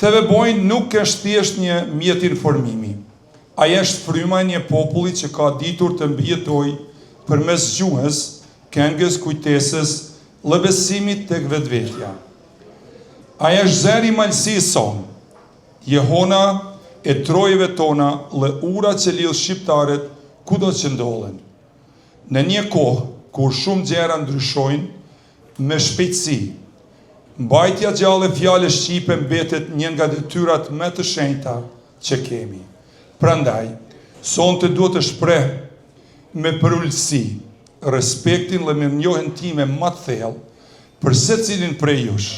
TV Bojn nuk është thjesht një mjet informimi. Ai është fryma e një populli që ka ditur të mbijetojë përmes gjuhës, këngës, kujtesës dhe besimit tek vetvetja. Ai është zëri i malësisë sonë, jehona e trojeve tona dhe ura që lidh shqiptarët kudo që ndodhen. Në një kohë kur shumë gjëra ndryshojnë me shpejtësi, mbajtja gjallë e fjalës shqipe mbetet një nga detyrat më të shenjta që kemi. Prandaj, sonte duhet të shpreh me përulësi respektin dhe mirënjohjen time më të thellë për secilin prej jush,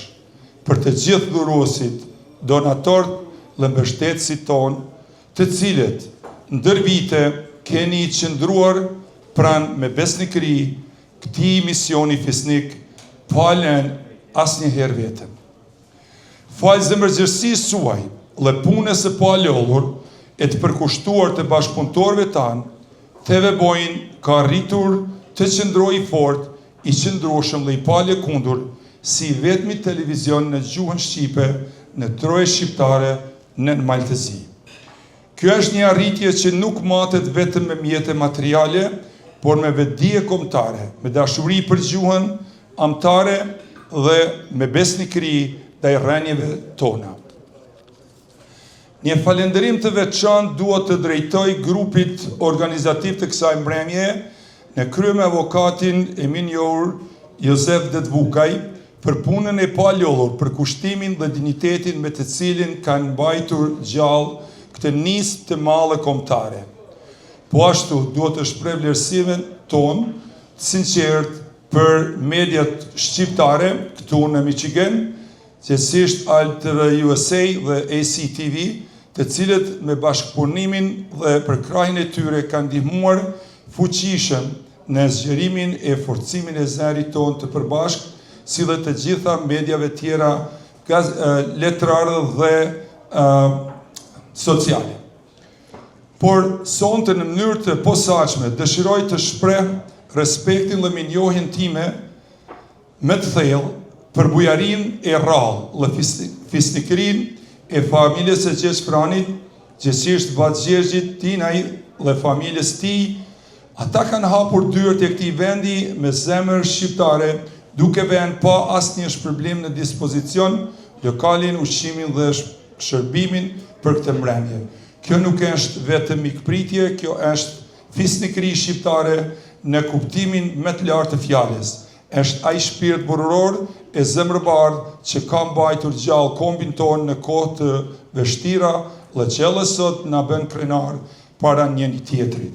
për të gjithë dhuruesit, donatorët dhe mbështetësit tonë, të cilët ndër vite keni qëndruar pranë me besnikëri këtij misioni fisnik pa lënë asnjëherë vetëm. Falë zemërgjerësisë suaj dhe punës së palodhur e të përkushtuar të bashkëpunëtorëve tanë, TV Bojn ka arritur të qëndrojë i fortë, i qëndrueshëm dhe i palëkundur si i vetmi televizion në gjuhën shqipe në troje shqiptare në Mal të Zi. Kjo është një arritje që nuk matet vetëm me mjete materiale, por me vetëdije kombëtare, me dashuri për gjuhën amtare dhe me besnikëri ndaj rrënjëve tona. Një falënderim të veçantë dua të drejtoj grupit organizativ të kësaj mbrëmje, në krye me avokatin e mirënjohur Jozef Dedvukaj, për punën e palodhur, përkushtimin dhe dinjitetin me të cilin kanë mbajtur gjallë këtë nismë të madhe kombëtare. Po ashtu, duhet të shpreh vlerësimin tonë të sinqertë për mediat shqiptare këtu në Michigan, gjegjësisht Alb TV USA dhe ACTV, të cilët me bashkëpunimin dhe përkrahjen e tyre kanë ndihmuar fuqishëm në zgjerimin e forcimin e zërit tonë të përbashkët, si dhe të gjitha mediave tjera letrare dhe sociale. Por, sonte në mënyrë të posaçme dëshiroj të shpreh respektin dhe mirënjohjen time më të thellë për bujarinë e rrallë dhe fisnikërinë e familjes së Gjergj Franit, gjegjësisht Vat Gjergjit Dinaj dhe familjes tij, ata kanë hapur dyert e këtij vendi me zemër shqiptare, duke vënë pa asnjë shpërblim në dispozicion lokalin, ushqimin dhe shërbimin për këtë mbrëmje. Kjo nuk është vetëm mikpritje, kjo është Fisnikëri shqiptare në kuptimin më të lartë të fjalës. Është ai shpirt burrëror e zemërbardhë që ka mbajtur gjallë kombin tonë në kohë të vështira dhe që edhe sot na bën krenarë para njëri-tjetrit.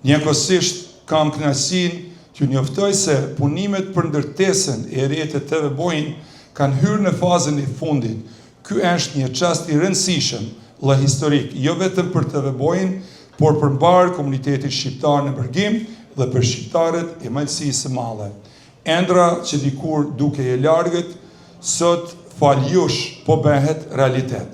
Njëkohësisht kam kënaqësinë t'ju njoftoj se punimet për ndërtesën e re të TV Bojn kanë hyrë në fazën e fundit, Ky është një çast i rëndësishëm dhe historik, jo vetëm për TV Bojin, por për mbarë komunitetin shqiptar në mërgim dhe për shqiptarët e Malësisë së Madhe. Ëndrra që dikur dukej e largët, sot falë jush po bëhet realitet.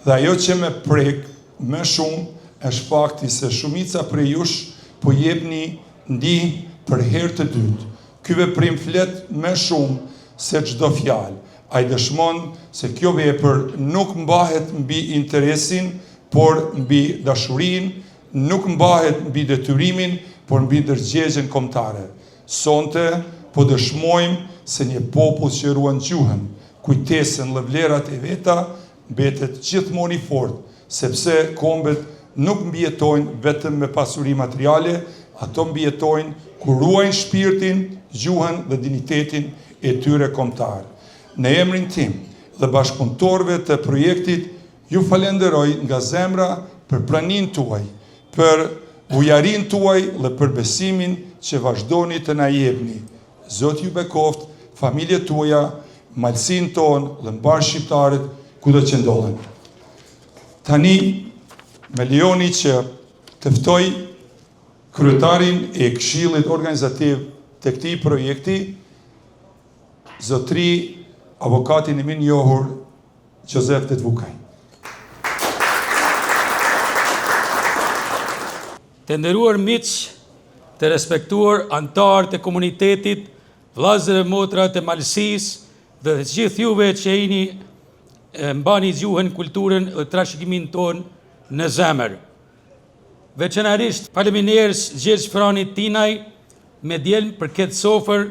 Dhe ajo që më prek më shumë është fakti se shumica prej jush po jepni ndihmë për herë të dytë. Ky veprim flet më shumë se çdo fjalë. Ai dëshmon se kjo vepër nuk mbahet mbi interesin, por mbi dashurinë, nuk mbahet mbi detyrimin, por mbi ndërgjegjen kombëtare. Sonte po dëshmojmë se një popull që ruan gjuhën, kujtesën dhe vlerat e veta mbetet gjithmonë i fortë, sepse kombet nuk mbijetojnë vetëm me pasuri materiale, ato mbijetojnë kur ruajnë shpirtin, gjuhën dhe dinjitetin e tyre kombëtar. Në emrin tim dhe bashkëpunëtorëve të projektit, ju falenderoj nga zemra për praninë tuaj, për bujarinë tuaj dhe për besimin që vazhdoni të na jepni. Zoti ju bekoftë, familjet tuaja, malësinë tonë dhe mbarë shqiptarët kudo që ndodhen. Tani më lejoni që të ftoj kryetarin e Këshillit Organizativ të këtij projekti, zotëri avokatin e mirënjohur Josef Dedvukaj. Të nderuar miq, të respektuar anëtarë të komunitetit, vëllezër e motra të Malësisë dhe të gjithë juve që jeni Mbani gjuhën, kulturën dhe trashëgiminë tonë në zemër. Veçanërisht faleminderit Gjergj Frani Tinaj me djelm për këtë sofër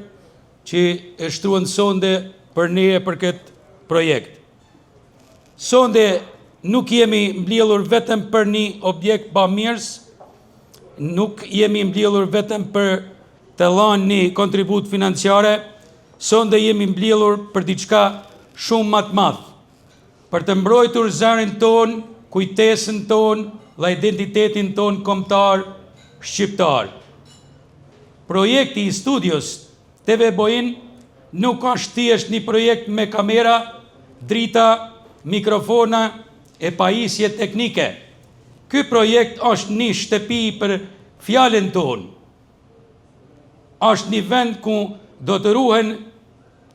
që e shtruan sonde për ne e për këtë projekt. Sonde nuk jemi mbledhur vetëm për një objekt bamirës, nuk jemi mbledhur vetëm për të dhanë një kontribut financiare, sonde jemi mbledhur për diçka shumë më të madh, për të mbrojtur zërin tonë, kujtesën tonë dhe identitetin tonë kombëtar shqiptar. Projekti i studios TV Boin nuk është thjesht një projekt me kamera, drita, mikrofona e pajisje teknike. Ky projekt është një shtëpi për fjalën tonë. Është një vend ku do të ruhen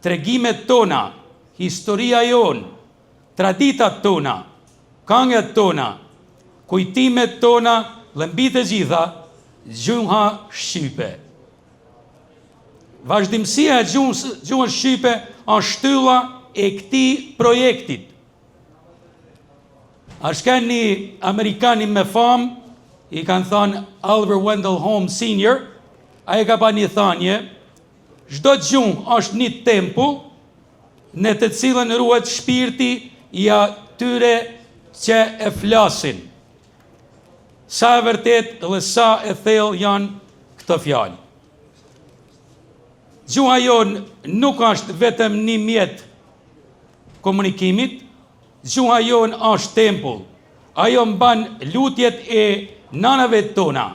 tregimet tona, historia jonë, traditat tona, këngët tona, kujtimet tona dhe mbi të gjitha, gjuha shqipe. Vazhdimësia e gjuhës, gjuhës shqipe është shtylla e këtij projektit. Ashtë kanë një amerikani me famë, i kanë thanë Oliver Wendell Holmes Sr., ai e ka pa një thanje, çdo gjuhë është një tempull, në të cilën ruhet shpirti i atyre që e flasin. Sa e vërtet dhe sa e thellë janë këto fjalë. Gjuha jonë nuk është vetëm një mjet komunikimit, gjuha jonë është tempull. Ajo mban lutjet e nanave tona,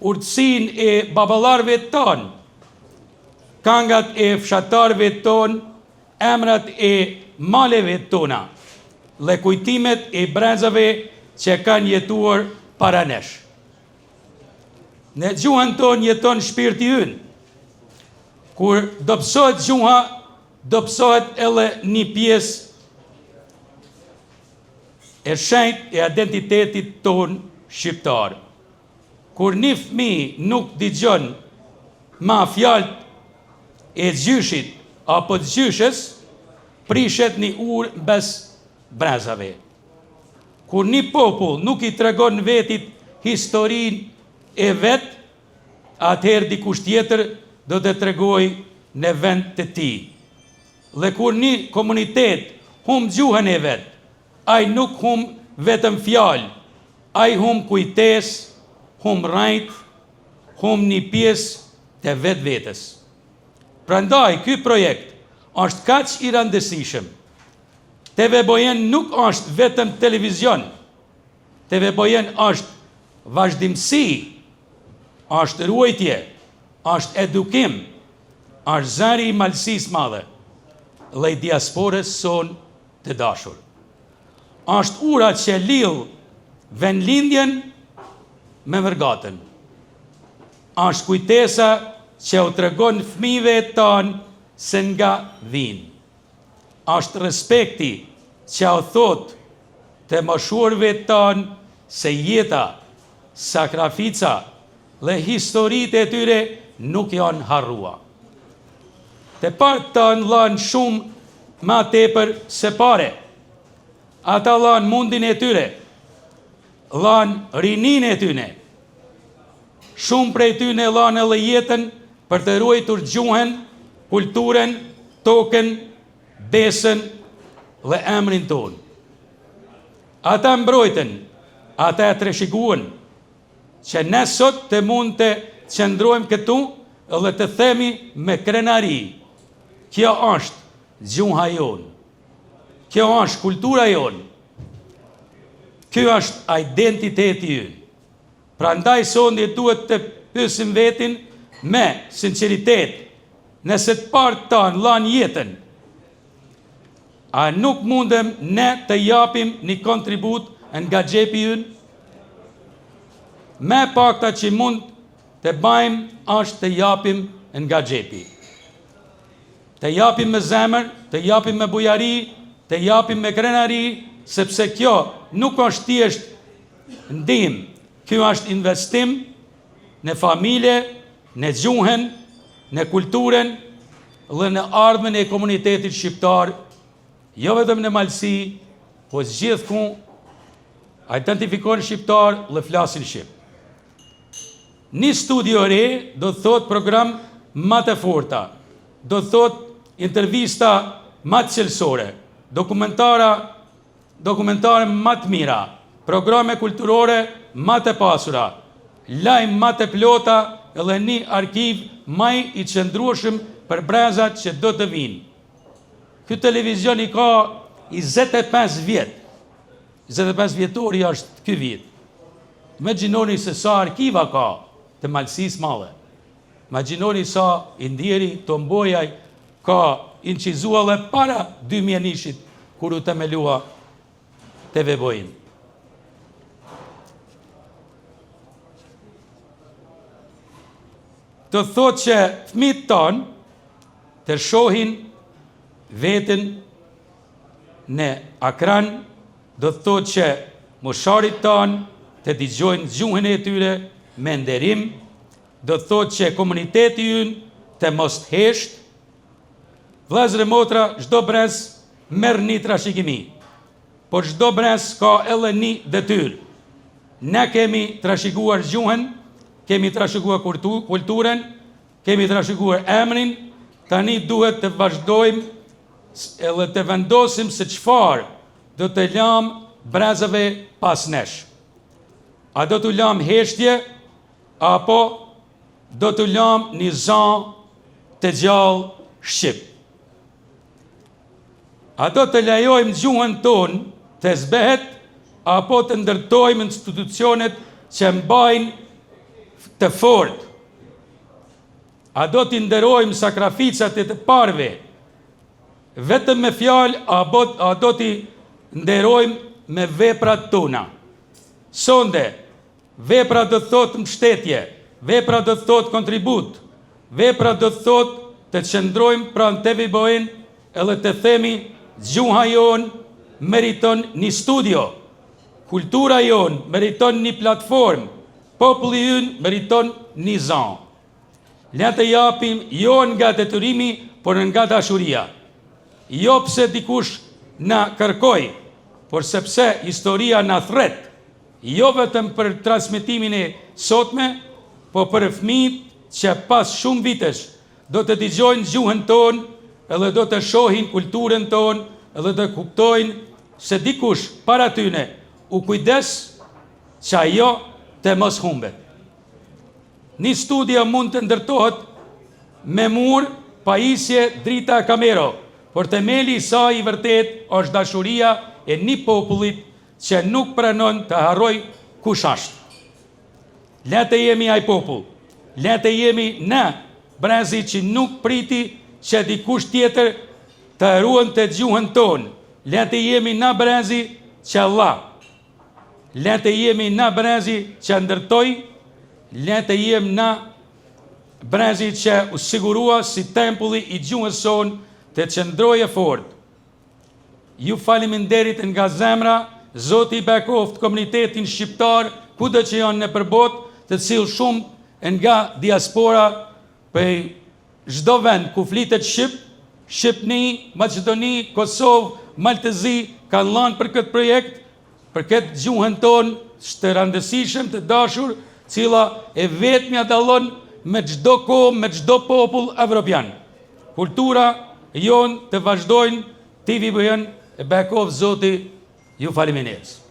urtësinë e baballarëve tanë, kangat e fshatarëve tonë, emrat e maleve tona dhe kujtimet e brezave që kanë jetuar para nesh. Në gjuhën tonë jeton shpirti ynë. Kur dobësohet gjuha, dobësohet edhe një pjesë e shenjtë e identitetit tonë shqiptar. Kur një fëmijë nuk dëgjon ma fjalët e gjyshit apo të gjyshes, prishet një urë mes brezave. Kur një popull nuk i tregon vetit historinë e vet, atëherë dikush tjetër do të tregojë në vend të tij. Dhe kur një komunitet humb gjuhën e vet, ai nuk humb vetëm fjalë, ai humb kujtesë, humb rrënjët, humb një pjesë të vetvetes. Prandaj ky projekt është kaq i rëndësishëm. TV Bojen nuk është vetëm televizion. TV Bojen është vazhdimësi, është ruajtje, është edukim, është zëri i Malësisë Madhe dhe i diasporës sonë të dashur. Është ura që lidh vendlindjen me mërgatën. Është kujtesa që u tregon fëmijëve tanë se nga vijnë. Është respekti që u thotë të moshuarve tanë se jeta, sakrifica dhe historitë e tyre nuk janë harrua. Të parët tanë lanë shumë ma tepër se pare. Ata lanë mundin e tyre, lanë rininë e tyne. Shumë prej tyne lanë edhe jetën për të ruajtur gjuhën, kulturën, tokën, besën dhe emrin tonë. Ata mbrojtën, ata e trashëguan, që ne sot të mund të qëndrojmë këtu dhe të themi me krenari, kjo është gjuha jonë, kjo është kultura jonë, kjo është identiteti ynë. Prandaj sonde duhet të pyesim vetin me sinqeritet, nëse të parët tanë lanë jetën, a nuk mundem ne të japim një kontribut nga xhepi ynë? Më e pakta që mund të bajmë është të japim nga xhepi. Të japim me zemër, të japim me bujari, të japim me krenari, sepse kjo nuk është thjesht ndihmë, kjo është investim në familje, në gjuhën, në kulturën dhe në ardhmen e komunitetit shqiptar. Jo vetëm në Malësi, po gjithku identifikohen shqiptar dhe flasin shqip. Një studio e re do të thotë program ma të forta, do të thotë intervista ma të cilësore, dokumentara dokumentare ma të mira, programe kulturore ma të pasura, lajm ma të plota edhe një arkiv ma i qëndrueshëm për brezat që do të vijnë. Ky televizion i ka 25 vjet. 25 vjetori është ky vit. Imagjinoni se sa arkiva ka të Malësisë Madhe. Imagjinoni sa i ndjeri Tomë Bojaj ka inçizua edhe para 2001-shit kur u themelua TV Boin. Do të thotë që fëmijët tanë të shohin veten në ekran, do të thotë që mosharit tanë të dëgjojnë gjuhën e tyre me nderim, do të thotë që komuniteti ynë të mos të hesht. Vëllezër e motra, çdo brez merr një trashëgimi, por çdo brez ka edhe një detyrë. Ne kemi trashëguar gjuhën, kemi trashëguar kulturën, Kemi trashëguar emrin, tani duhet të vazhdojmë edhe të vendosim se çfarë do të lamë brezave pas nesh. A do t'u lamë heshtje, apo do t'u lamë një za të gjallë shqip? A do të lejojmë gjuhën tonë të zbehet apo të ndërtojmë institucionet që mbajnë të fortë? A do t'i nderojmë sakrificat e të parëve vetëm me fjalë apo a do t'i nderojmë me veprat tona? Sonde, Vepra do të thotë mbështetje, vepra do të thotë kontribut, vepra do të thotë të qëndrojmë pranë TV Boin edhe të themi gjuha jonë meriton një studio, kultura jonë meriton një platformë, populli ynë meriton një za. Le të japim jo nga detyrimi, por nga dashuria. Jo pse dikush na kërkoi, por sepse historia na thërret. Jo vetëm për transmetimin e sotme, po për fëmijët që pas shumë vitesh do të dëgjojnë gjuhën tonë edhe do të shohin kulturën tonë edhe do të kuptojnë se dikush para tyne u kujdes që ajo të mos humbet. Një studio mund të ndërtohet me mur, pajisje, drita e kamera, por themeli i saj i vërtetë është dashuria e një popullit që nuk pranon të harrojë kush është. Le të jemi ai popull. Le të jemi ne, brezi që nuk priti që dikush tjetër të ruante gjuhën tonë. Le të jemi na brezi që la. Le të jemi na brezi që ndërtoi, le të jemi na brezi që u sigurua si tempulli i gjuhës sonë të qëndrojë e fortë. Ju faleminderit nga zemra, Zoti i bekoftë komunitetin shqiptar kudo që janë nëpër botë, të cilë shumë nga diaspora prej çdo vend ku flitet shqip, Shqipni, Maqedoni, Kosovë, Mal të Zi, kanë lanë për këtë projekt, për këtë gjuhën tonë të rëndësishëm, të dashur, cila e vetmja dallon me çdo komb, me çdo popull evropian. Kultura jonë të vazhdojnë TV Boin e bekoftë Zoti ju faleminderit.